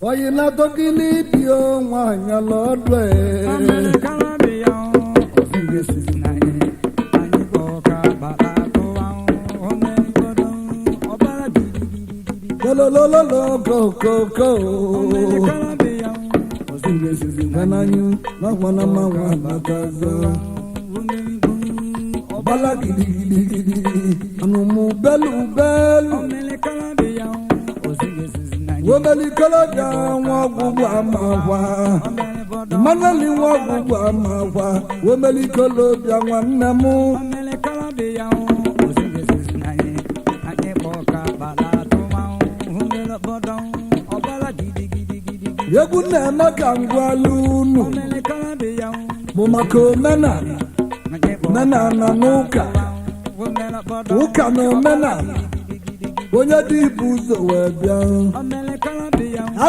Oyi na-adọgili bi nwanyị ala ọdụ e. Lolololo kokoko. Gananyu na manwa nakaza. Ọbala gidigidigidi. Anumu belu belu. Womeli koloja nwa ọgwụgwụ amakwa. Emmanuel nwa ọgwụgwụ amakwa. Womeli kolobịa nwanne m. Egwu na-eme ka ngwalụ unu bụ maka omenala, omenala n'ụka, ụka na omenala. Onye dị ibu ụzọ wee bịa.